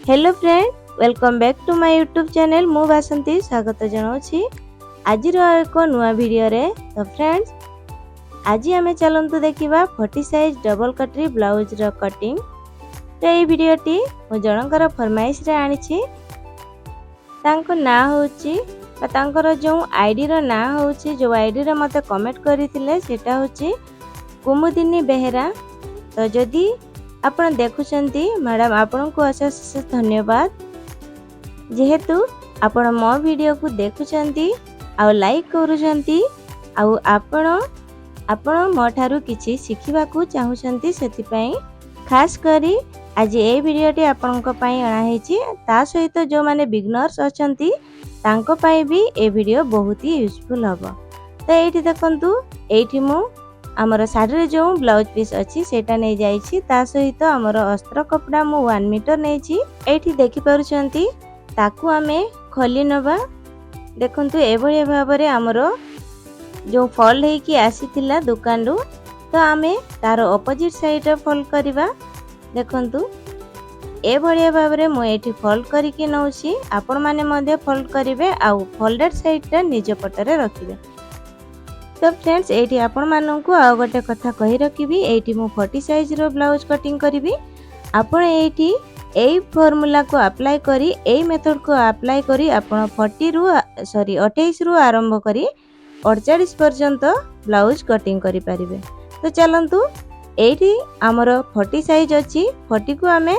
Hello friend, welcome back to my YouTube channel. ମୁଁ ବାସନ୍ତୀ ସ୍ୱାଗତ ଜଣାଉଛି ଆଜିର ଏକ ନୂଆ ଭିଡ଼ିଓରେ। ତ ଫ୍ରେଣ୍ଡସ୍, ଆଜି ଆମେ ଚାଲନ୍ତୁ ଦେଖିବା 40 ସାଇଜ୍ ଡବଲ୍ କଟରି ବ୍ଲାଉଜର କଟିଂ। ତ ଏଇ ଭିଡ଼ିଓଟି ମୁଁ ଜଣଙ୍କର ଫରମାଇଶରେ ଆଣିଛି। ତାଙ୍କ ନାଁ ହେଉଛି ବା ତାଙ୍କର ଯେଉଁ ଆଇଡ଼ିର ନାଁ ହେଉଛି, ଯେଉଁ ଆଇଡ଼ିରେ ମୋତେ କମେଣ୍ଟ କରିଥିଲେ, ସେଇଟା ହେଉଛି କୁମୁଦିନୀ ବେହେରା। ତ ଯଦି ଆପଣ ଦେଖୁଛନ୍ତି ମ୍ୟାଡ଼ାମ୍, ଆପଣଙ୍କୁ ଅଶେଷ ଅଶେଷ ଧନ୍ୟବାଦ, ଯେହେତୁ ଆପଣ ମୋ ଭିଡ଼ିଓକୁ ଦେଖୁଛନ୍ତି ଆଉ ଲାଇକ୍ କରୁଛନ୍ତି ଆଉ ଆପଣ ମୋ ଠାରୁ କିଛି ଶିଖିବାକୁ ଚାହୁଁଛନ୍ତି। ସେଥିପାଇଁ ଖାସ୍ କରି ଆଜି ଏଇ ଭିଡ଼ିଓଟି ଆପଣଙ୍କ ପାଇଁ ଅଣାହେଇଛି। ତା ସହିତ ଯେଉଁମାନେ ବିଗନର୍ସ ଅଛନ୍ତି, ତାଙ୍କ ପାଇଁ ବି ଏ ଭିଡ଼ିଓ ବହୁତ ହି ୟୁଜଫୁଲ୍ ହେବ। ତ ଏଇଠି ଦେଖନ୍ତୁ, ଏଇଠି ମୁଁ ଆମର ଶାଢ଼ୀରେ ଯେଉଁ ବ୍ଲାଉଜ ପିସ୍ ଅଛି, ସେଇଟା ନେଇଯାଇଛି। ତା ସହିତ ଆମର ଅସ୍ତ୍ର କପଡ଼ା ମୁଁ 1 ମିଟର ନେଇଛି। ଏଇଠି ଦେଖିପାରୁଛନ୍ତି, ତାକୁ ଆମେ ଖୋଲି ନେବା। ଦେଖନ୍ତୁ, ଏଭଳି ଭାବରେ ଆମର ଯେଉଁ ଫୋଲ୍ଡ ହେଇକି ଆସିଥିଲା ଦୋକାନରୁ, ତ ଆମେ ତାର ଅପୋଜିଟ୍ ସାଇଡ଼ରେ ଫୋଲ୍ଡ କରିବା। ଦେଖନ୍ତୁ, ଏଭଳିଆ ଭାବରେ ମୁଁ ଏଇଠି ଫୋଲ୍ଡ କରିକି ନେଉଛି। ଆପଣମାନେ ମଧ୍ୟ ଫୋଲ୍ଡ କରିବେ ଆଉ ଫୋଲ୍ଡେଡ଼ ସାଇଡ଼ଟା ନିଜ ପଟରେ ରଖିବେ। ତ ଫ୍ରେଣ୍ଡସ୍, ଏଇଠି ଆପଣମାନଙ୍କୁ ଆଉ ଗୋଟେ କଥା କହି ରଖିବି। ଏଇଠି ମୁଁ 40 ସାଇଜ୍ର ବ୍ଲାଉଜ କଟିଂ କରିବି। ଆପଣ ଏଇଠି ଏଇ ଫର୍ମୁଲାକୁ ଆପ୍ଲାଏ କରି, ଏଇ ମେଥଡ଼କୁ ଆପ୍ଲାଏ କରି ଆପଣ 40ରୁ, ସରି, 28ରୁ ଆରମ୍ଭ କରି 48 ପର୍ଯ୍ୟନ୍ତ ବ୍ଲାଉଜ କଟିଂ କରିପାରିବେ। ତ ଚାଲନ୍ତୁ, ଏଇଠି ଆମର 40 ସାଇଜ୍ ଅଛି। 40କୁ ଆମେ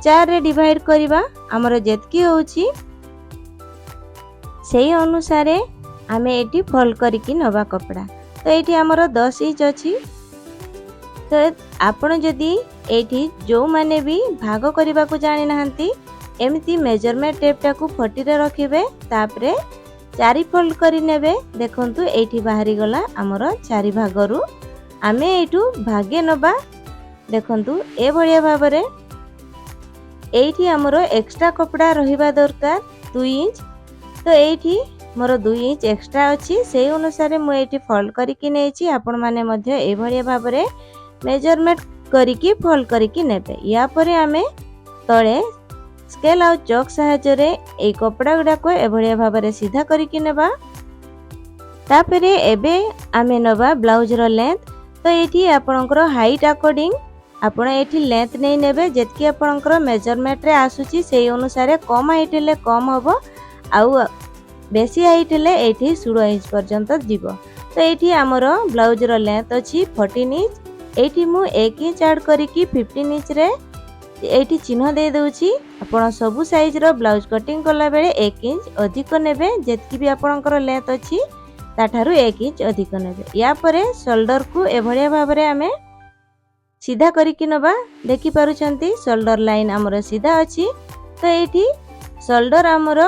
4ରେ ଡିଭାଇଡ଼ କରିବା। ଆମର ଯେତିକି ହେଉଛି, ସେଇ ଅନୁସାରେ ଆମେ ଏଇଠି ଫୋଲ୍ଡ କରିକି ନେବା କପଡ଼ା। ତ ଏଇଠି ଆମର 10 ଇଞ୍ଚ ଅଛି। ତ ଆପଣ ଯଦି ଏଇଠି ଯେଉଁମାନେ ବି ଭାଗ କରିବାକୁ ଜାଣିନାହାନ୍ତି, ଏମିତି ମେଜରମେଣ୍ଟ ଟେପ୍ଟାକୁ 40ରେ ରଖିବେ, ତାପରେ ଚାରି ଫୋଲ୍ଡ କରି ନେବେ। ଦେଖନ୍ତୁ, ଏଇଠି ବାହାରିଗଲା ଆମର ଚାରି ଭାଗରୁ ଆମେ ଏଇଠୁ ଭାଗେ ନେବା। ଦେଖନ୍ତୁ, ଏଭଳିଆ ଭାବରେ ଏଇଠି ଆମର ଏକ୍ସଟ୍ରା କପଡ଼ା ରହିବା ଦରକାର 2 ଇଞ୍ଚ। ତ ଏଇଠି ମୋର 2 ଇଞ୍ଚ ଏକ୍ସଟ୍ରା ଅଛି, ସେଇ ଅନୁସାରେ ମୁଁ ଏଇଠି ଫୋଲ୍ଡ କରିକି ନେଇଛି। ଆପଣମାନେ ମଧ୍ୟ ଏଇଭଳିଆ ଭାବରେ ମେଜରମେଣ୍ଟ କରିକି ଫୋଲ୍ଡ କରିକି ନେବେ। ୟା ପରେ ଆମେ ତଳେ ସ୍କେଲ୍ ଆଉ ଚକ୍ ସାହାଯ୍ୟରେ ଏଇ କପଡ଼ା ଗୁଡ଼ାକ ଏଭଳିଆ ଭାବରେ ସିଧା କରିକି ନେବା। ତାପରେ ଏବେ ଆମେ ନେବା ବ୍ଲାଉଜର ଲେନ୍ଥ। ତ ଏଇଠି ଆପଣଙ୍କର ହାଇଟ୍ ଆକର୍ଡ଼ିଂ ଆପଣ ଏଇଠି ଲେନ୍ଥ ନେଇ ନେବେ। ଯେତିକି ଆପଣଙ୍କର ମେଜରମେଣ୍ଟରେ ଆସୁଛି, ସେଇ ଅନୁସାରେ। କମ୍ ହାଇଟ୍ ହେଲେ କମ୍ ହେବ ଆଉ ବେଶୀ ହାଇଟ୍ ହେଲେ ଏଇଠି 16 ଇଞ୍ଚ ପର୍ଯ୍ୟନ୍ତ ଯିବ। ତ ଏଇଠି ଆମର ବ୍ଲାଉଜର ଲେନ୍ଥ ଅଛି 14 ଇଞ୍ଚ। ଏଇଠି ମୁଁ 1 ଇଞ୍ଚ ଆଡ଼୍ କରିକି 15 ଇଞ୍ଚରେ ଏଇଠି ଚିହ୍ନ ଦେଇଦେଉଛି। ଆପଣ ସବୁ ସାଇଜ୍ର ବ୍ଲାଉଜ କଟିଂ କଲାବେଳେ 1 ଇଞ୍ଚ ଅଧିକ ନେବେ। ଯେତିକି ବି ଆପଣଙ୍କର ଲେନ୍ଥ ଅଛି, ତାଠାରୁ 1 ଇଞ୍ଚ ଅଧିକ ନେବେ। ୟା ପରେ ସୋଲ୍ଡରକୁ ଏଭଳିଆ ଭାବରେ ଆମେ ସିଧା କରିକି ନେବା। ଦେଖିପାରୁଛନ୍ତି, ସୋଲ୍ଡର ଲାଇନ୍ ଆମର ସିଧା ଅଛି। ତ ଏଇଠି ସୋଲ୍ଡର ଆମର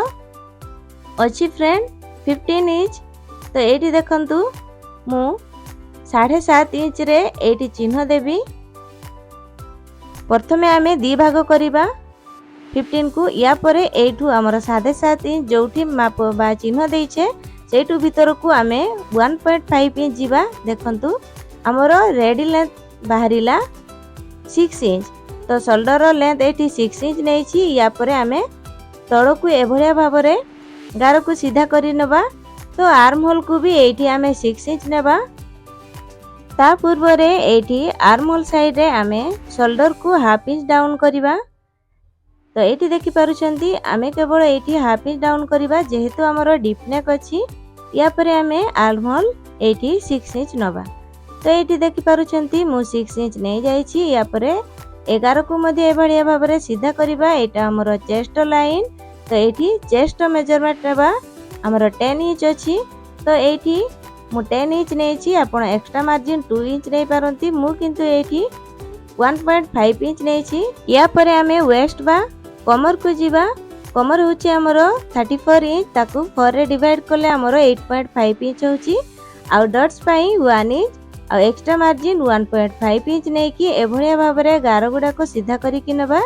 ଅଛି ଫ୍ରେଣ୍ଡ 15 ଇଞ୍ଚ। ତ ଏଇଠି ଦେଖନ୍ତୁ, ମୁଁ 7.5 ଇଞ୍ଚରେ ଏଇଠି ଚିହ୍ନ ଦେବି। ପ୍ରଥମେ ଆମେ ଦୁଇ ଭାଗ କରିବା 15କୁ। ୟା ପରେ ଏଇଠୁ ଆମର 7.5 ଇଞ୍ଚ ଯେଉଁଠି ମାପ ବା ଚିହ୍ନ ଦେଇଛେ, ସେଇଠୁ ଭିତରକୁ ଆମେ 1.5 ଇଞ୍ଚ ଯିବା। ଦେଖନ୍ତୁ, ଆମର ରେଡ଼ି ଲେନ୍ଥ ବାହାରିଲା 6 ଇଞ୍ଚ। ତ ସୋଲ୍ଡରର ଲେନ୍ଥ ଏଇଠି 6 ଇଞ୍ଚ ନେଇଛି। ୟା ପରେ ଆମେ ତଳକୁ ଏଭଳିଆ ଭାବରେ ଗାରକୁ ସିଧା କରି ନେବା। ତ ଆର୍ମ ହୋଲ୍କୁ ବି ଏଇଠି ଆମେ 6 ଇଞ୍ଚ ନେବା। ତା ପୂର୍ବରେ ଏଇଠି ଆର୍ମ ହୋଲ୍ ସାଇଡ଼୍ରେ ଆମେ ସୋଲ୍ଡରକୁ ହାଫ୍ ଇଞ୍ଚ ଡାଉନ୍ କରିବା। ତ ଏଇଠି ଦେଖିପାରୁଛନ୍ତି, ଆମେ କେବଳ ଏଇଠି ହାଫ୍ ଇଞ୍ଚ ଡାଉନ୍ କରିବା, ଯେହେତୁ ଆମର ଡିପ୍ ନେକ୍ ଅଛି। ୟା ପରେ ଆମେ ଆର୍ମ ହୋଲ୍ ଏଇଠି 6 ଇଞ୍ଚ ନେବା। ତ ଏଇଠି ଦେଖିପାରୁଛନ୍ତି, ମୁଁ 6 ଇଞ୍ଚ ନେଇଯାଇଛି। ୟା ପରେ 11କୁ ମଧ୍ୟ ଏଭଳିଆ ଭାବରେ ସିଧା କରିବା। ଏଇଟା ଆମର ଚେଷ୍ଟ ଲାଇନ୍। ତ ଏଇଠି ଚେଷ୍ଟ ମେଜରମେଣ୍ଟ ନେବା। ଆମର 10 ଇଞ୍ଚ ଅଛି, ତ ଏଇଠି ମୁଁ 10 ଇଞ୍ଚ ନେଇଛି। ଆପଣ ଏକ୍ସଟ୍ରା ମାର୍ଜିନ୍ 2 ଇଞ୍ଚ ନେଇପାରନ୍ତି। ମୁଁ କିନ୍ତୁ ଏଇଠି 1.5 ଇଞ୍ଚ ନେଇଛି। ୟା ପରେ ଆମେ ୱେଷ୍ଟ ବା କମରକୁ ଯିବା। କମର ହେଉଛି ଆମର 34 ଇଞ୍ଚ। ତାକୁ 4ରେ ଡିଭାଇଡ଼ କଲେ ଆମର 8.5 ଇଞ୍ଚ ହେଉଛି। ଆଉ ଡଟ୍ସ ପାଇଁ 1 ଇଞ୍ଚ ଆଉ ଏକ୍ସଟ୍ରା ମାର୍ଜିନ୍ 1.5 ଇଞ୍ଚ ନେଇକି ଏଭଳିଆ ଭାବରେ ଗାର ଗୁଡ଼ାକ ସିଧା କରିକି ନେବା।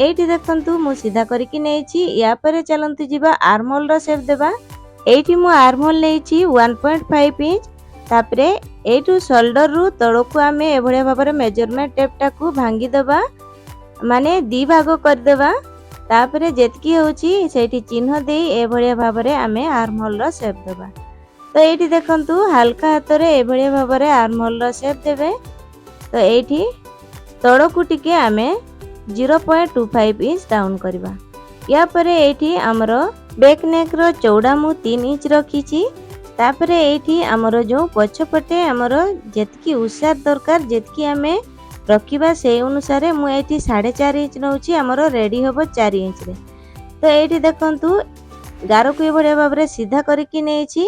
ଏଇଠି ଦେଖନ୍ତୁ, ମୁଁ ସିଧା କରିକି ନେଇଛି। ୟା ପରେ ଚାଲନ୍ତୁ ଯିବା, ଆର୍ମହୋଲ୍ର ସେପ୍ ଦେବା। ଏଇଠି ମୁଁ ଆର୍ମହୋଲ୍ ନେଇଛି 1.5 ଇଞ୍ଚ। ତାପରେ ଏଇଠୁ ସୋଲ୍ଡରରୁ ତଳକୁ ଆମେ ଏଭଳିଆ ଭାବରେ ମେଜରମେଣ୍ଟ ଟେପ୍ଟାକୁ ଭାଙ୍ଗିଦେବା, ମାନେ ଦୁଇ ଭାଗ କରିଦେବା। ତାପରେ ଯେତିକି ହେଉଛି ସେଇଠି ଚିହ୍ନ ଦେଇ ଏଭଳିଆ ଭାବରେ ଆମେ ଆର୍ମ ହୋଲ୍ର ସେପ୍ ଦେବା। ତ ଏଇଠି ଦେଖନ୍ତୁ, ହାଲକା ହାତରେ ଏଭଳିଆ ଭାବରେ ଆର୍ମ ହୋଲ୍ର ସେପ୍ ଦେବେ। ତ ଏଇଠି ତଳକୁ ଟିକେ ଆମେ 0.25 ଇଞ୍ଚ ଡାଉନ୍ କରିବା। ୟା ପରେ ଏଇଠି ଆମର ବ୍ୟାକ୍ ନେକ୍ର ଚଉଡ଼ା ମୁଁ 3 ଇଞ୍ଚ ରଖିଛି। ତାପରେ ଏଇଠି ଆମର ଯେଉଁ ପଛପଟେ ଆମର ଯେତିକି ଉଷାର ଦରକାର, ଯେତିକି ଆମେ ରଖିବା, ସେଇ ଅନୁସାରେ ମୁଁ ଏଇଠି 4.5 ଇଞ୍ଚ ନେଉଛି। ଆମର ରେଡ଼ି ହେବ 4 ଇଞ୍ଚରେ। ତ ଏଇଠି ଦେଖନ୍ତୁ, ଗାରକୁ ଏଭଳିଆ ଭାବରେ ସିଧା କରିକି ନେଇଛି।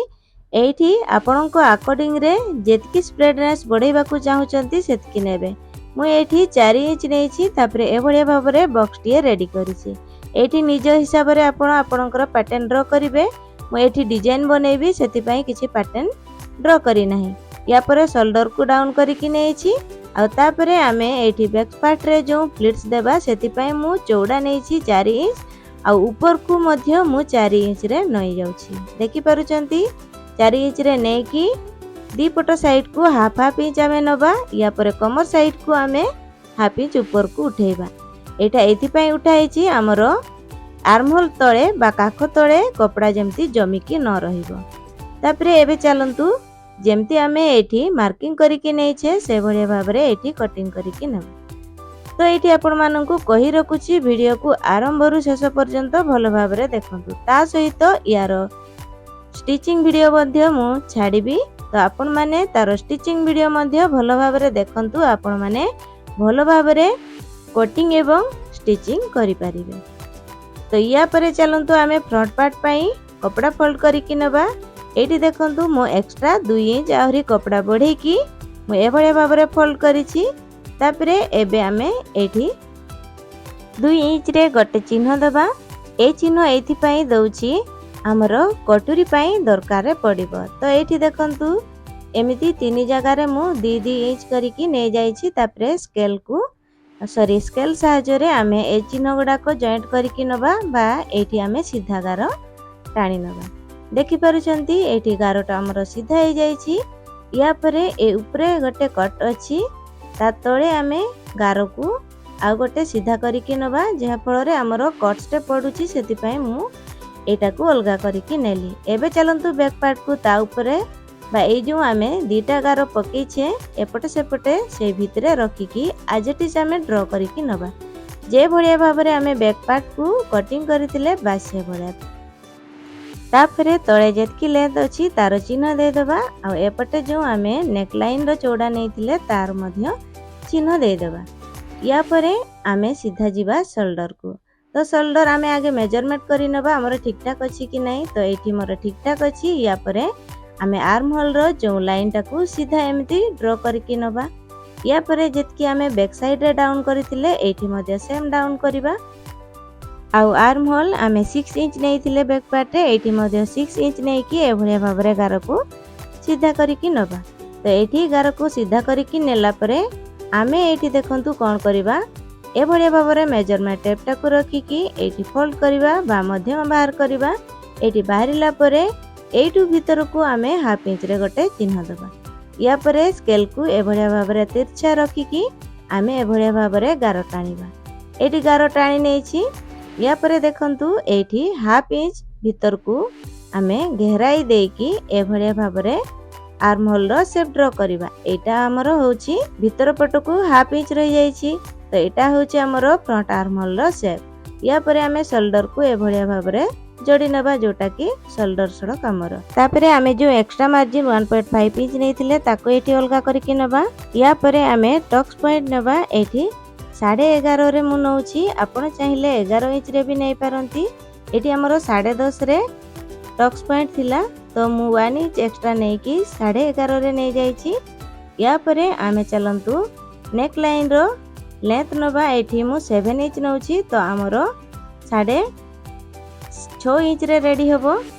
ଏଇଠି ଆପଣଙ୍କ ଆକର୍ଡ଼ିଂରେ ଯେତିକି ସ୍ପ୍ରେଡନେସ୍ ବଢ଼େଇବାକୁ ଚାହୁଁଛନ୍ତି, ସେତିକି ନେବେ। ମୁଁ ଏଇଠି 4 ଇଞ୍ଚ ନେଇଛି। ତାପରେ ଏଭଳିଆ ଭାବରେ ବକ୍ସଟିଏ ରେଡ଼ି କରିଛି। ଏଇଠି ନିଜ ହିସାବରେ ଆପଣ ଆପଣଙ୍କର ପ୍ୟାଟର୍ନ ଡ୍ର କରିବେ। ମୁଁ ଏଇଠି ଡିଜାଇନ ବନେଇବି, ସେଥିପାଇଁ କିଛି ପ୍ୟାଟର୍ନ ଡ୍ର କରିନାହିଁ। ୟା ପରେ ସୋଲ୍ଡରକୁ ଡାଉନ୍ କରିକି ନେଇଛି। ଆଉ ତାପରେ ଆମେ ଏଇଠି ବ୍ୟାକ୍ ପାର୍ଟରେ ଯେଉଁ ପ୍ଲିଟ୍ସ ଦେବା, ସେଥିପାଇଁ ମୁଁ ଚଉଡ଼ା ନେଇଛି 4 ଇଞ୍ଚ ଆଉ ଉପରକୁ ମଧ୍ୟ ମୁଁ 4 ଇଞ୍ଚରେ ନେଇଯାଉଛି। ଦେଖିପାରୁଛନ୍ତି, 4 ଇଞ୍ଚରେ ନେଇକି ଦୁଇ ପଟ ସାଇଡ଼କୁ ହାଫ୍ ହାଫ୍ ଇଞ୍ଚ ଆମେ ନେବା। ୟା ପରେ କମର ସାଇଡ଼କୁ ଆମେ ହାଫ୍ ଇଞ୍ଚ ଉପରକୁ ଉଠେଇବା। ଏଇଟା ଏଇଥିପାଇଁ ଉଠା ହେଇଛି, ଆମର ଆର୍ମହୋଲ୍ ତଳେ ବା କାଖ ତଳେ କପଡ଼ା ଯେମିତି ଜମିକି ନ ରହିବ। ତାପରେ ଏବେ ଚାଲନ୍ତୁ, ଯେମିତି ଆମେ ଏଇଠି ମାର୍କିଂ କରିକି ନେଇଛେ, ସେଭଳିଆ ଭାବରେ ଏଇଠି କଟିଂ କରିକି ନେବା। ତ ଏଇଠି ଆପଣମାନଙ୍କୁ କହି ରଖୁଛି, ଭିଡ଼ିଓକୁ ଆରମ୍ଭରୁ ଶେଷ ପର୍ଯ୍ୟନ୍ତ ଭଲ ଭାବରେ ଦେଖନ୍ତୁ। ତା ସହିତ ୟାର ଷ୍ଟିଚିଂ ଭିଡ଼ିଓ ମଧ୍ୟ ମୁଁ ଛାଡ଼ିବି, ତ ଆପଣମାନେ ତାର ଷ୍ଟିଚିଂ ଭିଡ଼ିଓ ମଧ୍ୟ ଭଲ ଭାବରେ ଦେଖନ୍ତୁ। ଆପଣମାନେ ଭଲ ଭାବରେ କଟିଂ ଏବଂ ଷ୍ଟିଚିଂ କରିପାରିବେ। ତ ୟା ପରେ ଚାଲନ୍ତୁ, ଆମେ ଫ୍ରଣ୍ଟ ପାର୍ଟ ପାଇଁ କପଡ଼ା ଫୋଲ୍ଡ କରିକି ନେବା। ଏଇଠି ଦେଖନ୍ତୁ, ମୁଁ ଏକ୍ସଟ୍ରା 2 ଇଞ୍ଚ ଆହୁରି କପଡ଼ା ବଢ଼େଇକି ମୁଁ ଏଭଳିଆ ଭାବରେ ଫୋଲ୍ଡ କରିଛି। ତାପରେ ଏବେ ଆମେ ଏଇଠି 2 ଇଞ୍ଚରେ ଗୋଟେ ଚିହ୍ନ ଦେବା। ଏ ଚିହ୍ନ ଏଇଥିପାଇଁ ଦେଉଛି, ଆମର କଟୁରୀ ପାଇଁ ଦରକାରରେ ପଡ଼ିବ। ତ ଏଇଠି ଦେଖନ୍ତୁ, ଏମିତି ତିନି ଜାଗାରେ ମୁଁ 2 2 ଇଞ୍ଚ କରିକି ନେଇଯାଇଛି। ତାପରେ ସ୍କେଲକୁ, ସରି, ସ୍କେଲ ସାହାଯ୍ୟରେ ଆମେ ଏ ଚିହ୍ନ ଗୁଡ଼ାକ ଜଏଣ୍ଟ କରିକି ନେବା ବା ଏଇଠି ଆମେ ସିଧା ଗାର ଟାଣି ନେବା। ଦେଖିପାରୁଛନ୍ତି, ଏଇଠି ଗାରଟା ଆମର ସିଧା ହେଇଯାଇଛି। ୟା ପରେ ଏ ଉପରେ ଗୋଟେ କଟ୍ ଅଛି, ତା ତଳେ ଆମେ ଗାରକୁ ଆଉ ଗୋଟେ ସିଧା କରିକି ନେବା। ଯାହାଫଳରେ ଆମର କଟ୍ ଷ୍ଟେପ୍ ପଡ଼ୁଛି, ସେଥିପାଇଁ ମୁଁ ଏଇଟାକୁ ଅଲଗା କରିକି ନେଲି। ଏବେ ଚାଲନ୍ତୁ, ବ୍ୟାକ୍ ପାର୍ଟକୁ ତା ଉପରେ ବା ଏଇ ଯେଉଁ ଆମେ ଦୁଇଟା ଗାର ପକେଇଛେ ଏପଟେ ସେପଟେ, ସେଇ ଭିତରେ ରଖିକି ଆଜ୍ ଇଟ୍ is ଆମେ ଡ୍ର କରିକି ନେବା। ଯେ ଭଳିଆ ଭାବରେ ଆମେ ବ୍ୟାକ୍ ପାର୍ଟକୁ କଟିଂ କରିଥିଲେ, ବାସ୍ ସେଭଳିଆ। ତାପରେ ତଳେ ଯେତିକି ଲେନ୍ଥ ଅଛି, ତାର ଚିହ୍ନ ଦେଇଦେବା। ଆଉ ଏପଟେ ଯେଉଁ ଆମେ ନେକ୍ ଲାଇନ୍ର ଚଉଡ଼ା ନେଇଥିଲେ, ତାର ମଧ୍ୟ ଚିହ୍ନ ଦେଇଦେବା। ୟା ପରେ ଆମେ ସିଧା ଯିବା ସୋଲ୍ଡରକୁ। ତ ସୋଲ୍ଡର ଆମେ ଆଗେ ମେଜରମେଣ୍ଟ କରି ନେବା, ଆମର ଠିକ୍ଠାକ୍ ଅଛି କି ନାହିଁ। ତ ଏଇଠି ମୋର ଠିକ୍ଠାକ୍ ଅଛି। ୟା ପରେ ଆମେ ଆର୍ମ ହୋଲ୍ର ଯେଉଁ ଲାଇନ୍ଟାକୁ ସିଧା ଏମିତି ଡ୍ର କରିକି ନେବା। ୟା ପରେ ଯେତିକି ଆମେ ବ୍ୟାକ୍ ସାଇଡ଼୍ରେ ଡାଉନ୍ କରିଥିଲେ, ଏଇଠି ମଧ୍ୟ ସେମ୍ ଡାଉନ୍ କରିବା। ଆଉ ଆର୍ମ ହୋଲ୍ ଆମେ 6 ଇଞ୍ଚ ନେଇଥିଲେ ବ୍ୟାକ୍ ପାର୍ଟରେ, ଏଇଠି ମଧ୍ୟ 6 ଇଞ୍ଚ ନେଇକି ଏଭଳିଆ ଭାବରେ ଗାରକୁ ସିଧା କରିକି ନେବା। ତ ଏଇଠି ଗାରକୁ ସିଧା କରିକି ନେଲା ପରେ ଆମେ ଏଇଠି ଦେଖନ୍ତୁ କ'ଣ କରିବା। ଏଭଳିଆ ଭାବରେ ମେଜରମେଣ୍ଟ ଟେପ୍ଟାକୁ ରଖିକି ଏଇଠି ଫୋଲ୍ଡ କରିବା ବା ମଧ୍ୟମ ବାହାର କରିବା। ଏଇଠି ବାହାରିଲା ପରେ ଏଇଠୁ ଭିତରକୁ ଆମେ ହାଫ୍ ଇଞ୍ଚରେ ଗୋଟେ ଚିହ୍ନ ଦେବା। ୟା ପରେ ସ୍କେଲକୁ ଏଭଳିଆ ଭାବରେ ତିର୍ଛା ରଖିକି ଆମେ ଏଭଳିଆ ଭାବରେ ଗାର ଟାଣିବା। ଏଇଠି ଗାର ଟାଣି ନେଇଛି। ୟା ପରେ ଦେଖନ୍ତୁ, ଏଇଠି ହାଫ୍ ଇଞ୍ଚ ଭିତରକୁ ଆମେ ଘେରାଇ ଦେଇକି ଏଭଳିଆ ଭାବରେ ଆର୍ମ ହୋଲ୍ର ସେପ୍ ଡ୍ର କରିବା। ଏଇଟା ଆମର ହେଉଛି ଭିତର ପଟକୁ ହାଫ୍ ଇଞ୍ଚ ରହିଯାଇଛି। ତ ଏଇଟା ହେଉଛି ଆମର ଫ୍ରଣ୍ଟ ଆର୍ମ ହୋଲ୍ର ସେପ୍। ୟା ପରେ ଆମେ ସୋଲ୍ଡରକୁ ଏଭଳିଆ ଭାବରେ ଯୋଡ଼ି ନେବା, ଯୋଉଟାକି ସୋଲ୍ଡର ସଡ଼କ ଆମର। ତାପରେ ଆମେ ଯେଉଁ ଏକ୍ସଟ୍ରା ମାର୍ଜିନ୍ 1.5 ଇଞ୍ଚ ନେଇଥିଲେ, ତାକୁ ଏଇଠି ଅଲଗା କରିକି ନେବା। ୟା ପରେ ଆମେ ଟକ୍ସ ପଏଣ୍ଟ ନେବା। ଏଇଠି 11.5ରେ ମୁଁ ନେଉଛି, ଆପଣ ଚାହିଁଲେ 11 ଇଞ୍ଚରେ ବି ନେଇପାରନ୍ତି। ଏଇଠି ଆମର 10.5ରେ ଟକ୍ସ ପଏଣ୍ଟ ଥିଲା, ତ ମୁଁ 1 ଇଞ୍ଚ ଏକ୍ସଟ୍ରା ନେଇକି 11.5ରେ ନେଇଯାଇଛି। ୟା ପରେ ଆମେ ଚାଲନ୍ତୁ ନେକ୍ ଲାଇନ୍ର ଲେନ୍ଥ ନେବା। ଏଇଠି ମୁଁ 7 ଇଞ୍ଚ ନେଉଛି, ତ ଆମର 6.5 ଇଞ୍ଚରେ ରେଡ଼ି ହେବ।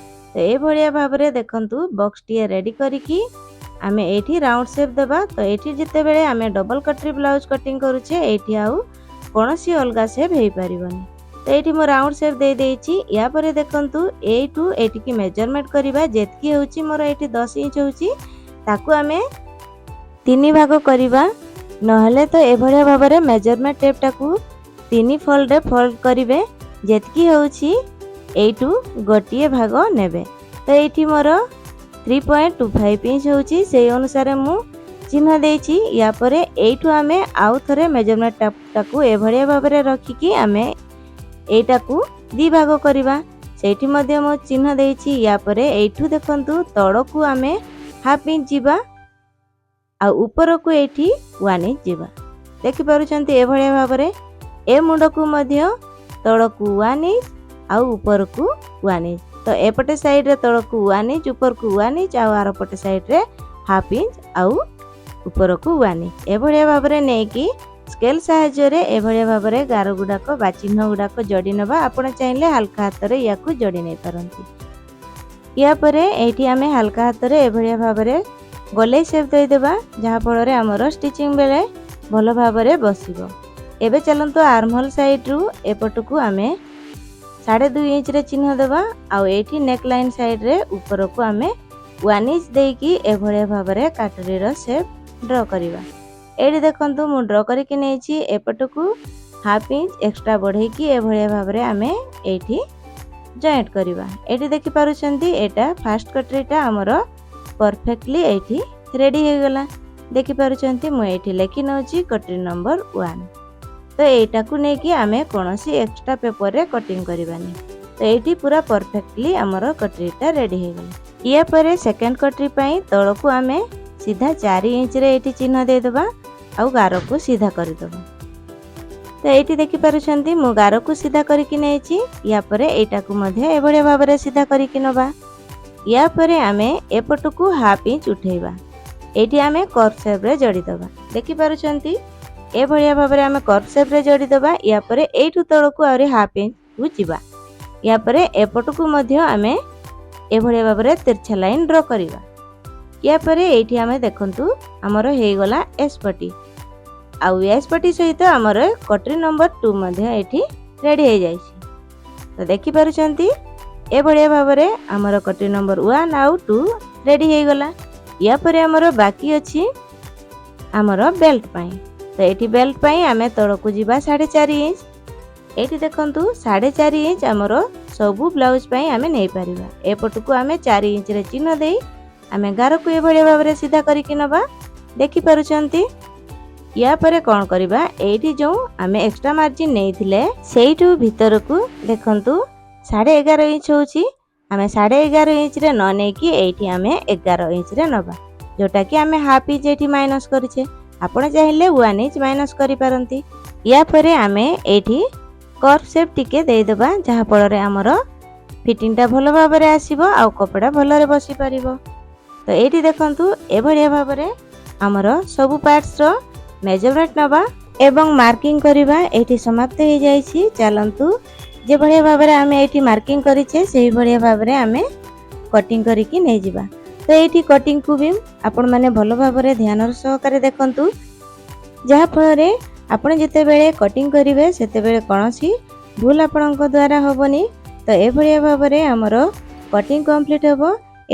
ତ ଏଇଭଳିଆ ଭାବରେ ଦେଖନ୍ତୁ, ବକ୍ସଟିଏ ରେଡ଼ି କରିକି ଆମେ ଏଇଠି ରାଉଣ୍ଡ ସେପ୍ ଦେବା। ତ ଏଇଠି ଯେତେବେଳେ ଆମେ ଡବଲ କଟରି ବ୍ଲାଉଜ କଟିଂ କରୁଛେ, ଏଇଠି ଆଉ କୌଣସି ଅଲଗା ସେପ୍ ହେଇପାରିବନି। ତ ଏଇଠି ମୁଁ ରାଉଣ୍ଡ ସେପ୍ ଦେଇଦେଇଛି। ୟା ପରେ ଦେଖନ୍ତୁ, ଏଇଠୁ ଏଇଠିକି ମେଜରମେଣ୍ଟ କରିବା। ଯେତିକି ହେଉଛି, ମୋର ଏଇଠି 10 ଇଞ୍ଚ ହେଉଛି, ତାକୁ ଆମେ ତିନି ଭାଗ କରିବା। ନହେଲେ ତ ଏଭଳିଆ ଭାବରେ ମେଜରମେଣ୍ଟ ଟେପ୍ଟାକୁ ତିନି ଫୋଲ୍ଡରେ ଫୋଲ୍ଡ କରିବେ। ଯେତିକି ହେଉଛି, ଏଇଠୁ ଗୋଟିଏ ଭାଗ ନେବେ। ତ ଏଇଠି ମୋର 3.25 ଇଞ୍ଚ ହେଉଛି, ସେଇ ଅନୁସାରେ ମୁଁ ଚିହ୍ନ ଦେଇଛି। ୟା ପରେ ଏଇଠୁ ଆମେ ଆଉ ଥରେ ମେଜରମେଣ୍ଟଟାକୁ ଏଭଳିଆ ଭାବରେ ରଖିକି ଆମେ ଏଇଟାକୁ ଦୁଇ ଭାଗ କରିବା। ସେଇଠି ମଧ୍ୟ ମୁଁ ଚିହ୍ନ ଦେଇଛି। ୟା ପରେ ଏଇଠୁ ଦେଖନ୍ତୁ, ତଳକୁ ଆମେ ହାଫ୍ ଇଞ୍ଚ ଯିବା ଆଉ ଉପରକୁ ଏଇଠି 1 ଇଞ୍ଚ ଯିବା। ଦେଖିପାରୁଛନ୍ତି, ଏଭଳିଆ ଭାବରେ ଏ ମୁଣ୍ଡକୁ ମଧ୍ୟ ତଳକୁ 1 ଇଞ୍ଚ ଆଉ ଉପରକୁ 1 ଇଞ୍ଚ। ତ ଏପଟେ ସାଇଡ଼ରେ ତଳକୁ 1 ଇଞ୍ଚ, ଉପରକୁ 1 ଇଞ୍ଚ ଆଉ ଆରପଟେ ସାଇଡ଼ରେ ହାଫ୍ ଇଞ୍ଚ ଆଉ ଉପରକୁ 1 ଇଞ୍ଚ, ଏଭଳିଆ ଭାବରେ ନେଇକି ସ୍କେଲ୍ ସାହାଯ୍ୟରେ ଏଭଳିଆ ଭାବରେ ଗାର ଗୁଡ଼ାକ ବା ଚିହ୍ନ ଗୁଡ଼ାକ ଯୋଡ଼ି ନେବା। ଆପଣ ଚାହିଁଲେ ହାଲକା ହାତରେ ୟାକୁ ଯୋଡ଼ି ନେଇପାରନ୍ତି। ୟା ପରେ ଏଇଠି ଆମେ ହାଲକା ହାତରେ ଏଭଳିଆ ଭାବରେ ଗୋଲେଇ ସେପ୍ ଦେଇଦେବା, ଯାହାଫଳରେ ଆମର ଷ୍ଟିଚିଂ ବେଳେ ଭଲ ଭାବରେ ବସିବ। ଏବେ ଚାଲନ୍ତୁ, ଆର୍ମହୋଲ୍ ସାଇଡ଼ରୁ ଏପଟକୁ ଆମେ 2.5 ଇଞ୍ଚରେ ଚିହ୍ନ ଦେବା ଆଉ ଏଇଠି ନେକ୍ ଲାଇନ୍ ସାଇଡ଼ରେ ଉପରକୁ ଆମେ 1 ଇଞ୍ଚ ଦେଇକି ଏଭଳିଆ ଭାବରେ କାଟୁରୀର ସେପ୍ ଡ୍ର କରିବା। ଏଇଠି ଦେଖନ୍ତୁ, ମୁଁ ଡ୍ର କରିକି ନେଇଛି। ଏପଟକୁ ହାଫ୍ ଇଞ୍ଚ ଏକ୍ସଟ୍ରା ବଢ଼େଇକି ଏଭଳିଆ ଭାବରେ ଆମେ ଏଇଠି ଜଏଣ୍ଟ କରିବା। ଏଇଠି ଦେଖିପାରୁଛନ୍ତି, ଏଇଟା ଫାଷ୍ଟ କଟରୀଟା ଆମର ପରଫେକ୍ଟଲି ଏଇଠି ରେଡ଼ି ହେଇଗଲା। ଦେଖିପାରୁଛନ୍ତି, ମୁଁ ଏଇଠି ଲେଖି ନେଉଛି କଟରୀ ନମ୍ବର 1। ତ ଏଇଟାକୁ ନେଇକି ଆମେ କୌଣସି ଏକ୍ସଟ୍ରା ପେପରରେ କଟିଂ କରିବାନି। ତ ଏଇଠି ପୁରା ପରଫେକ୍ଟଲି ଆମର କଟରୀଟା ରେଡ଼ି ହେଇଗଲା। ୟା ପରେ ସେକେଣ୍ଡ କଟରୀ ପାଇଁ ତଳକୁ ଆମେ ସିଧା 4 ଇଞ୍ଚରେ ଏଇଠି ଚିହ୍ନ ଦେଇଦେବା ଆଉ ଗାରକୁ ସିଧା କରିଦେବା। ତ ଏଇଠି ଦେଖିପାରୁଛନ୍ତି, ମୁଁ ଗାରକୁ ସିଧା କରିକି ନେଇଛି। ୟା ପରେ ଏଇଟାକୁ ମଧ୍ୟ ଏଭଳିଆ ଭାବରେ ସିଧା କରିକି ନେବା। ୟା ପରେ ଆମେ ଏପଟକୁ ହାଫ୍ ଇଞ୍ଚ ଉଠେଇବା। ଏଇଠି ଆମେ କର୍ଭ ସେପ୍ରେ ଯୋଡ଼ିଦେବା। ଦେଖିପାରୁଛନ୍ତି, ଏଭଳିଆ ଭାବରେ ଆମେ କର୍ଭ ସେପ୍ରେ ଯୋଡ଼ିଦେବା। ୟା ପରେ ଏଇଠୁ ତଳକୁ ଆହୁରି ହାଫ୍ ଇଞ୍ଚକୁ ଯିବା। ୟା ପରେ ଏପଟକୁ ମଧ୍ୟ ଆମେ ଏଭଳିଆ ଭାବରେ ତିର୍ଛା ଲାଇନ୍ ଡ୍ର କରିବା। ୟା ପରେ ଏଇଠି ଆମେ ଦେଖନ୍ତୁ, ଆମର ହେଇଗଲା ଏସ୍ ପଟି ଆଉ ଏସ୍ ପଟି ସହିତ ଆମର କଟରୀ ନମ୍ବର 2 ମଧ୍ୟ ଏଇଠି ରେଡ଼ି ହେଇଯାଇଛି। ତ ଦେଖିପାରୁଛନ୍ତି, ଏଭଳିଆ ଭାବରେ ଆମର କଟରୀ ନମ୍ବର 1 ଆଉ 2 ରେଡ଼ି ହେଇଗଲା। ୟା ପରେ ଆମର ବାକି ଅଛି ଆମର ବେଲ୍ଟ ପାଇଁ। ତ ଏଇଠି ବେଲ୍ଟ ପାଇଁ ଆମେ ତଳକୁ ଯିବା 4.5 ଇଞ୍ଚ। ଏଇଠି ଦେଖନ୍ତୁ, 4.5 ଇଞ୍ଚ ଆମର ସବୁ ବ୍ଲାଉଜ ପାଇଁ ଆମେ ନେଇପାରିବା। ଏପଟକୁ ଆମେ 4 ଇଞ୍ଚରେ ଚିହ୍ନ ଦେଇ ଆମେ ଗାରକୁ ଏଭଳିଆ ଭାବରେ ସିଧା କରିକି ନେବା। ଦେଖିପାରୁଛନ୍ତି। ୟା ପରେ କ'ଣ କରିବା? ଏଇଠି ଯେଉଁ ଆମେ ଏକ୍ସଟ୍ରା ମାର୍ଜିନ୍ ନେଇଥିଲେ, ସେଇଠୁ ଭିତରକୁ ଦେଖନ୍ତୁ, 11.5 ଇଞ୍ଚ ହେଉଛି। ଆମେ 11.5 ଇଞ୍ଚରେ ନ ନେଇକି ଏଇଠି ଆମେ 11 ଇଞ୍ଚରେ ନେବା, ଯେଉଁଟାକି ଆମେ ହାଫ୍ ଇଞ୍ଚ ଏଇଠି ମାଇନସ୍ କରିଛେ। ଆପଣ ଚାହିଁଲେ 1 ଇଞ୍ଚ ମାଇନସ୍ କରିପାରନ୍ତି। ୟା ପରେ ଆମେ ଏଇଠି କର୍ଭ ସେପ୍ ଟିକେ ଦେଇଦେବା, ଯାହାଫଳରେ ଆମର ଫିଟିଂଟା ଭଲ ଭାବରେ ଆସିବ ଆଉ କପଡ଼ା ଭଲରେ ବସିପାରିବ। ତ ଏଇଠି ଦେଖନ୍ତୁ, ଏଭଳିଆ ଭାବରେ ଆମର ସବୁ ପାର୍ଟସର ମେଜରମେଣ୍ଟ ନେବା ଏବଂ ମାର୍କିଂ କରିବା ଏଇଠି ସମାପ୍ତ ହେଇଯାଇଛି। ଚାଲନ୍ତୁ, ଯେଭଳିଆ ଭାବରେ ଆମେ ଏଇଠି ମାର୍କିଂ କରିଛେ, ସେଇଭଳିଆ ଭାବରେ ଆମେ କଟିଂ କରିକି ନେଇଯିବା। ତ ଏଇଠି କଟିଂକୁ ବି ଆପଣମାନେ ଭଲ ଭାବରେ ଧ୍ୟାନର ସହକାରେ ଦେଖନ୍ତୁ, ଯାହାଫଳରେ ଆପଣ ଯେତେବେଳେ କଟିଂ କରିବେ, ସେତେବେଳେ କୌଣସି ଭୁଲ ଆପଣଙ୍କ ଦ୍ୱାରା ହେବନି। ତ ଏଭଳିଆ ଭାବରେ ଆମର କଟିଂ କମ୍ପ୍ଲିଟ୍ ହେବ।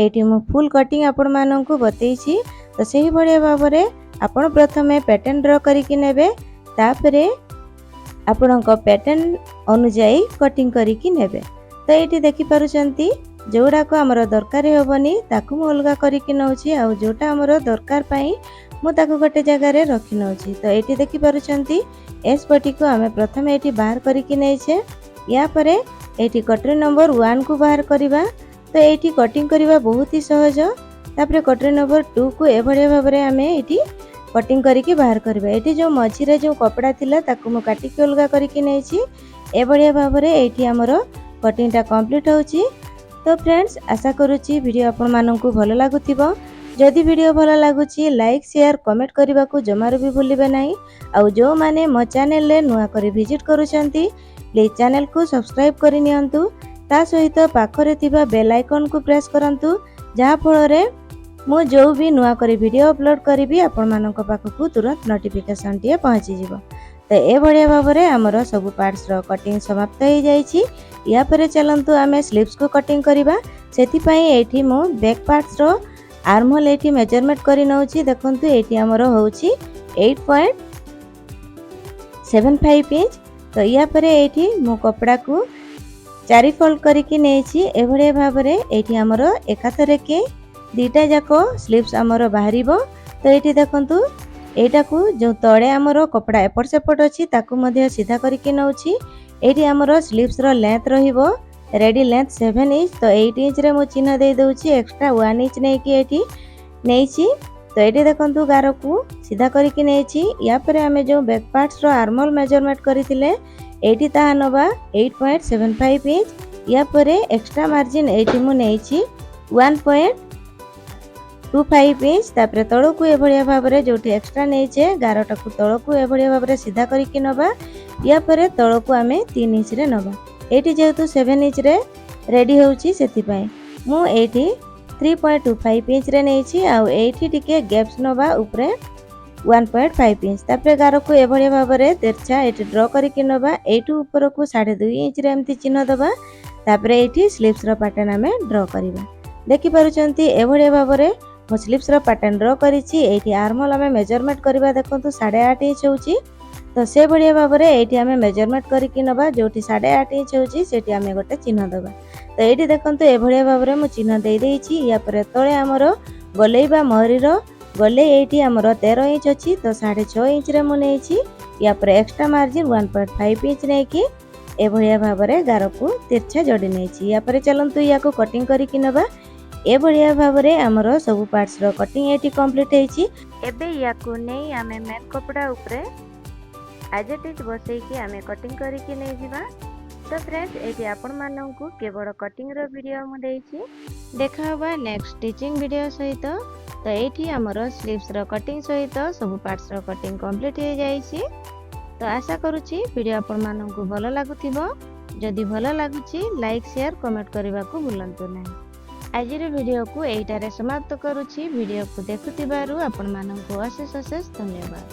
ଏଇଠି ମୁଁ ଫୁଲ୍ କଟିଂ ଆପଣମାନଙ୍କୁ ବତେଇଛି। ତ ସେଇଭଳିଆ ଭାବରେ ଆପଣ ପ୍ରଥମେ ପ୍ୟାଟର୍ନ ଡ୍ର କରିକି ନେବେ, ତାପରେ ଆପଣଙ୍କ ପ୍ୟାଟର୍ନ ଅନୁଯାୟୀ କଟିଂ କରିକି ନେବେ। ତ ଏଇଠି ଦେଖିପାରୁଛନ୍ତି, ଯେଉଁଗୁଡ଼ାକ ଆମର ଦରକାର ହେବନି, ତାକୁ ମୁଁ ଅଲଗା କରିକି ନେଉଛି ଆଉ ଯେଉଁଟା ଆମର ଦରକାର ପାଇଁ ମୁଁ ତାକୁ ଗୋଟେ ଜାଗାରେ ରଖି ନେଉଛି। ତ ଏଇଠି ଦେଖିପାରୁଛନ୍ତି, ଏସ୍ ପଟିକୁ ଆମେ ପ୍ରଥମେ ଏଇଠି ବାହାର କରିକି ନେଇଛେ। ୟା ପରେ ଏଇଠି କଟରୀ ନମ୍ବର 1କୁ ବାହାର କରିବା। ତ ଏଇଠି କଟିଂ କରିବା ବହୁତ ହି ସହଜ। ତାପରେ କଟରୀ ନମ୍ବର 2କୁ ଏଭଳିଆ ଭାବରେ ଆମେ ଏଇଠି କଟିଂ କରିକି ବାହାର କରିବା। ଏଇଠି ଯେଉଁ ମଝିରେ ଯେଉଁ କପଡ଼ା ଥିଲା, ତାକୁ ମୁଁ କାଟିକି ଅଲଗା କରିକି ନେଇଛି। ଏଭଳିଆ ଭାବରେ ଏଇଠି ଆମର କଟିଂଟା କମ୍ପ୍ଲିଟ୍ ହେଉଛି। ତ ଫ୍ରେଣ୍ଡସ୍, ଆଶା କରୁଛି ଭିଡ଼ିଓ ଆପଣମାନଙ୍କୁ ଭଲ ଲାଗୁଥିବ। ଯଦି ଭିଡ଼ିଓ ଭଲ ଲାଗୁଛି, ଲାଇକ୍, ସେୟାର, କମେଣ୍ଟ କରିବାକୁ ଜମାରୁ ବି ଭୁଲିବେ ନାହିଁ। ଆଉ ଯେଉଁମାନେ ମୋ ଚ୍ୟାନେଲରେ ନୂଆ କରି ଭିଜିଟ୍ କରୁଛନ୍ତି, ପ୍ଲିଜ୍ ଚ୍ୟାନେଲକୁ ସବସ୍କ୍ରାଇବ୍ କରିନିଅନ୍ତୁ। ତା ସହିତ ପାଖରେ ଥିବା ବେଲ୍ ଆଇକନ୍କୁ ପ୍ରେସ୍ କରନ୍ତୁ, ଯାହାଫଳରେ ମୁଁ ଯେଉଁ ବି ନୂଆ କରି ଭିଡ଼ିଓ ଅପଲୋଡ଼ କରିବି, ଆପଣମାନଙ୍କ ପାଖକୁ ତୁରନ୍ତ ନୋଟିଫିକେସନ୍ଟିଏ ପହଞ୍ଚିଯିବ। ତ ଏଭଳିଆ ଭାବରେ ଆମର ସବୁ ପାର୍ଟସର କଟିଂ ସମାପ୍ତ ହେଇଯାଇଛି। ୟା ପରେ ଚାଲନ୍ତୁ, ଆମେ ସ୍ଲିଭ୍ସକୁ କଟିଂ କରିବା। ସେଥିପାଇଁ ଏଇଠି ମୁଁ ବ୍ୟାକ୍ ପାର୍ଟସର ଆର୍ମହୋଲ୍ ଏଇଠି ମେଜରମେଣ୍ଟ କରି ନେଉଛି। ଦେଖନ୍ତୁ, ଏଇଠି ଆମର ହେଉଛି 8.75 ଇଞ୍ଚ। ତ ୟା ପରେ ଏଇଠି ମୁଁ କପଡ଼ାକୁ ଚାରି ଫୋଲ୍ଡ କରିକି ନେଇଛି। ଏଭଳିଆ ଭାବରେ ଏଇଠି ଆମର ଏକାଥରକେ ଦୁଇଟା ଯାକ ସ୍ଲିଭ୍ସ ଆମର ବାହାରିବ। ତ ଏଇଠି ଦେଖନ୍ତୁ, ଏଇଟାକୁ ଯେଉଁ ତଳେ ଆମର କପଡ଼ା ଏପଟ ସେପଟ ଅଛି, ତାକୁ ମଧ୍ୟ ସିଧା କରିକି ନେଉଛି। ଏଇଠି ଆମର ସ୍ଲିଭ୍ସର ଲେନ୍ଥ ରହିବ ରେଡ଼ି ଲେନ୍ଥ 7 ଇଞ୍ଚ। ତ 8 ଇଞ୍ଚରେ ମୁଁ ଚିହ୍ନ ଦେଇଦେଉଛି, ଏକ୍ସଟ୍ରା 1 ଇଞ୍ଚ ନେଇକି ଏଇଠି ନେଇଛି। ତ ଏଇଠି ଦେଖନ୍ତୁ, ଗାରକୁ ସିଧା କରିକି ନେଇଛି। ୟା ପରେ ଆମେ ଯେଉଁ ବ୍ୟାକ୍ ପାର୍ଟସର ଆର୍ମହୋଲ୍ ମେଜରମେଣ୍ଟ କରିଥିଲେ, ଏଇଠି ତାହା ନେବା 8.75 ଇଞ୍ଚ। ୟା ପରେ ଏକ୍ସଟ୍ରା ମାର୍ଜିନ୍ ଏଇଠି ମୁଁ ନେଇଛି 1.25 ଇଞ୍ଚ। ତାପରେ ତଳକୁ ଏଭଳିଆ ଭାବରେ ଯେଉଁଠି ଏକ୍ସଟ୍ରା ନେଇଛେ, ଗାରଟାକୁ ତଳକୁ ଏଭଳିଆ ଭାବରେ ସିଧା କରିକି ନେବା। ୟା ପରେ ତଳକୁ ଆମେ 3 ଇଞ୍ଚରେ ନେବା। ଏଇଠି ଯେହେତୁ 7 ଇଞ୍ଚରେ ରେଡ଼ି ହେଉଛି, ସେଥିପାଇଁ ମୁଁ ଏଇଠି 3.25 ଇଞ୍ଚରେ ନେଇଛି। ଆଉ ଏଇଠି ଟିକେ ଗ୍ୟାପ୍ସ ନେବା ଉପରେ 1.5 ଇଞ୍ଚ। ତାପରେ ଗାରକୁ ଏଭଳିଆ ଭାବରେ ତେରଛା ଏଇଠି ଡ୍ର କରିକି ନେବା। ଏଇଠୁ ଉପରକୁ 2.5 ଇଞ୍ଚରେ ଏମିତି ଚିହ୍ନ ଦେବା। ତାପରେ ଏଇଠି ସ୍ଲିଭ୍ସର ପାଟର୍ନ ଆମେ ଡ୍ର କରିବା। ଦେଖିପାରୁଛନ୍ତି, ଏଭଳିଆ ଭାବରେ ମୁଁ ସ୍ଲିଭ୍ସର ପାଟର୍ନ ଡ୍ର କରିଛି। ଏଇଠି ଆର୍ମହୋଲ୍ ଆମେ ମେଜରମେଣ୍ଟ କରିବା। ଦେଖନ୍ତୁ, 8.5 ଇଞ୍ଚ ହେଉଛି। ତ ସେଭଳିଆ ଭାବରେ ଏଇଠି ଆମେ ମେଜରମେଣ୍ଟ କରିକି ନେବା। ଯେଉଁଠି 8.5 ଇଞ୍ଚ ହେଉଛି, ସେଠି ଆମେ ଗୋଟେ ଚିହ୍ନ ଦେବା। ତ ଏଇଠି ଦେଖନ୍ତୁ, ଏଭଳିଆ ଭାବରେ ମୁଁ ଚିହ୍ନ ଦେଇଦେଇଛି। ୟା ପରେ ତଳେ ଆମର ଗଲେଇ ବା ମହରିର ଗଲେଇ ଏଇଠି ଆମର 13 ଇଞ୍ଚ ଅଛି, ତ 6.5 ଇଞ୍ଚରେ ମୁଁ ନେଇଛି। ୟା ପରେ ଏକ୍ସଟ୍ରା ମାର୍ଜିନ୍ 1.5 ଇଞ୍ଚ ନେଇକି ଏଭଳିଆ ଭାବରେ ଗାରକୁ ତିର୍ଛା ଯୋଡ଼ି ନେଇଛି। ୟା ପରେ ଚାଲନ୍ତୁ ୟାକୁ କଟିଂ କରିକି ନେବା। ଏଭଳିଆ ଭାବରେ ଆମର ସବୁ ପାର୍ଟସର କଟିଂ ଏଇଠି କମ୍ପ୍ଲିଟ୍ ହେଇଛି। ଏବେ ୟାକୁ ନେଇ ଆମେ ମେନ୍ କପଡ଼ା ଉପରେ ଆଜ୍ it is ବସେଇକି ଆମେ କଟିଂ କରିକି ନେଇଯିବା। ତ ଫ୍ରେଣ୍ଡସ୍, ଏଇଠି ଆପଣମାନଙ୍କୁ କେବଳ କଟିଂର ଭିଡ଼ିଓ ମୁଁ ଦେଇଛି। ଦେଖା ହେବା ନେକ୍ସଟ ଷ୍ଟିଚିଂ ଭିଡ଼ିଓ ସହିତ। ତ ଏଇଠି ଆମର ସ୍ଲିଭ୍ସର କଟିଂ ସହିତ ସବୁ ପାର୍ଟସର କଟିଂ କମ୍ପ୍ଲିଟ୍ ହେଇଯାଇଛି। ତ ଆଶା କରୁଛି ଭିଡ଼ିଓ ଆପଣମାନଙ୍କୁ ଭଲ ଲାଗୁଥିବ। ଯଦି ଭଲ ଲାଗୁଛି, ଲାଇକ୍, ସେୟାର, କମେଣ୍ଟ କରିବାକୁ ଭୁଲନ୍ତୁ ନାହିଁ। ଆଜିର ଭିଡ଼ିଓକୁ ଏଇଟାରେ ସମାପ୍ତ କରୁଛି। ଭିଡ଼ିଓକୁ ଦେଖୁଥିବାରୁ ଆପଣମାନଙ୍କୁ ଅଶେଷ ଅଶେଷ ଧନ୍ୟବାଦ।